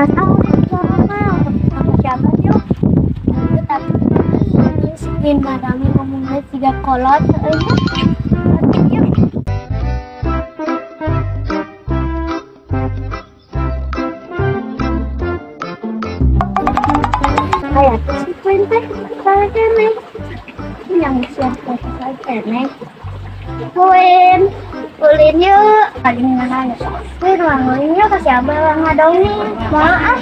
Panas ah, aku siapa yuk? Tapi ini marami ngomongnya tiga kolot. Yuk. Kayak si Queen teh, saya nih. Yang siapa saja nih. Queen, ulin yuk. Paling mana ya? Queen wanguin yuk kasih abah ngadongeng. Maaf,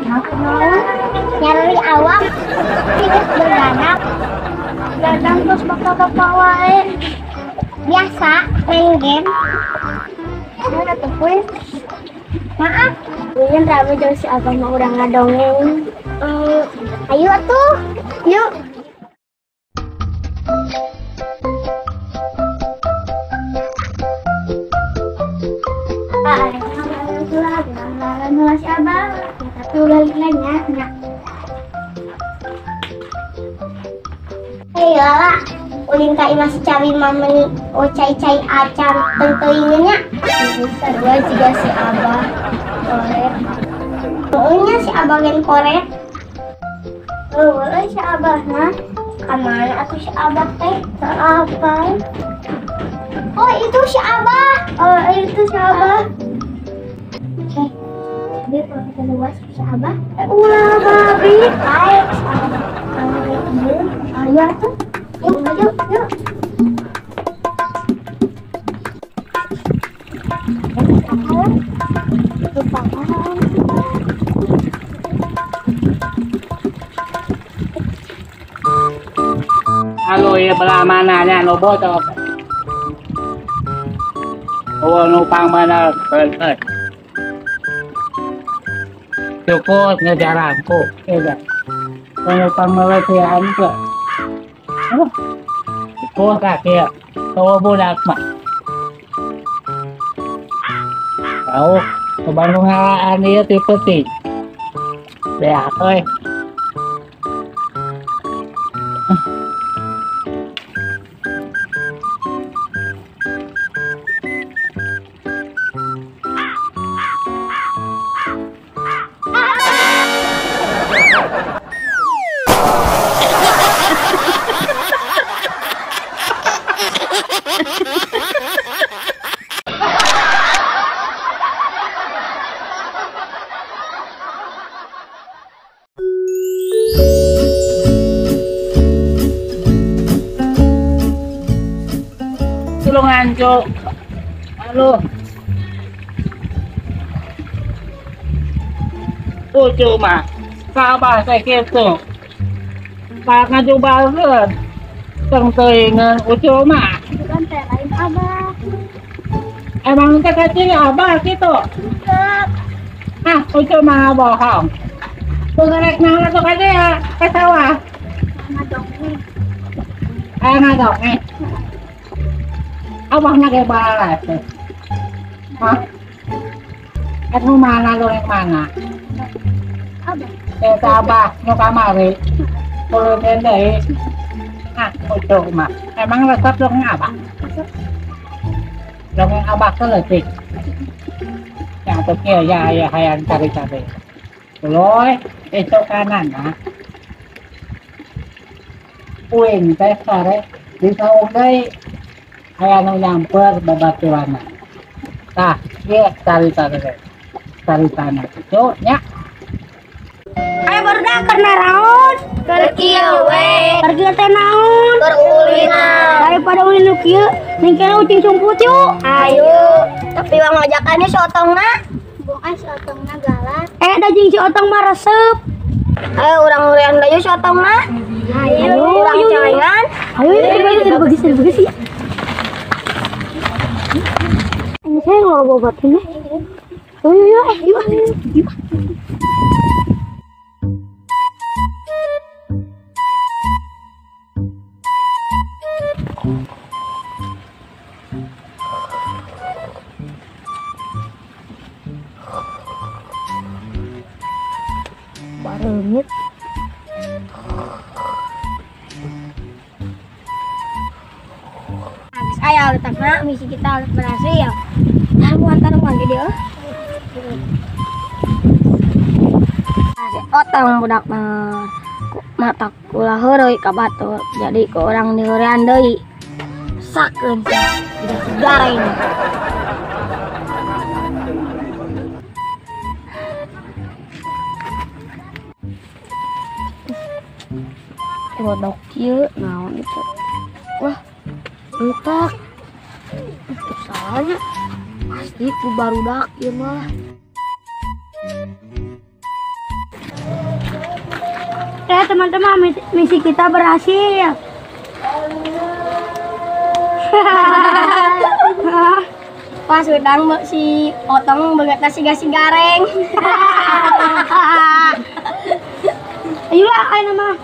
aku mau nyari awak. Tiket bergadang. Gadang terus bapak-bapak wae. Biasa main game. Ada tuh Queen. Maaf, Queen rame jauh si abah mau udah ngadongeng. Ayo atuh, yuk. Si abah, tapi ulah lilanya. Hei Lala, ulin ka imah si Cawi mameni oh cai-cai acan teuing-teuingeun nya. Sarua jiga si abah koret. Pokoknya si abah gen koret. Eueuh si abah mah ka mana atuh si abah teh? Apa? Oh itu si abah. Oh itu si abah. Tapi kalau kita luas si abah, ulah babi. Ayo, ayo tuh, yuk, yuk, yuk. Halo ya belah mana nya lobo tuh. Oh nupang mana? Cukup ngejaranku, ya. Kalau pengelatihan ke, cukup kaki ya. Tahu budak mah. Tahu, ke Bandung ngalaan dia tipe ti. Beak euy. Tulungan, Cuk. Halo. Ucu mah. Sabah teh kitu. Pak ngajubalkeun. Tong teuingeun ucu mah. Bukan teh lain abah. Emang teh kecil abah kitu. Henteu. Ah, ucu mah bohong. Pengerek naon atuh ka dieu ka sawah? Ngadongeng. Aya ngadongeng. Abah na kayak balas. Hah? Anu mana dongeng mana? Abah. Eta abah nu kamari. Pulun deui. Ah, ucuk mah. Emang resep dongeng abah? Dongeng abah teh leutik. Yang teh kieu ya ya hayang cari-cari. Tuloy, itu kanan nah. Uing teh sare di saung deui. Aya nu nyamper babaturanna. Tah, ieu carita teh. Caritana kitu nya. Ayo barudak keur naraon? Keur kieu we. Keur kieu teh naon? Keur ulinan. Daripada ulin nu kieu, ning kene ucing sumput yuk. Ayo, tapi wang ngajakannya si otongna. Bohong si otongna galak. Da jeung si otong mah resep. Ayo urang urian deui si otongna. Ayo, urang caingan. Ayo, ayo, bagus, bagus ya. Ini saya nggak bawa batunya. Ayo, ayo, ayo, ayo. Barengit. Habis ayo letakna misi kita harus berhasil. Nah, buat tarungan jadi oh. Otong budak mah mata ulah heureuy ka batur. Jadi ku urang diheurean deui. Sakeun tidak segareng. Godok kieu naon itu. Wah, entak. Itu salahnya. Pasti ku barudak ieu mah. Ya teman-teman, misi kita berhasil. Pas udang si Otong beungeutna siga si gareng. Ayolah, ayo mah.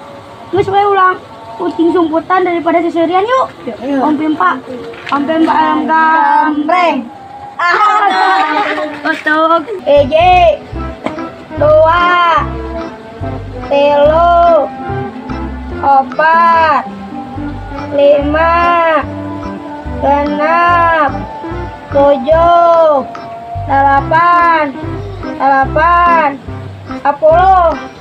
Geus we ulang uting sumputan daripada seserian yuk. Om Pimpa, Om Pimpa ayam gambreng. Untuk EJ 2 3 4 5 6 7 8 9 10.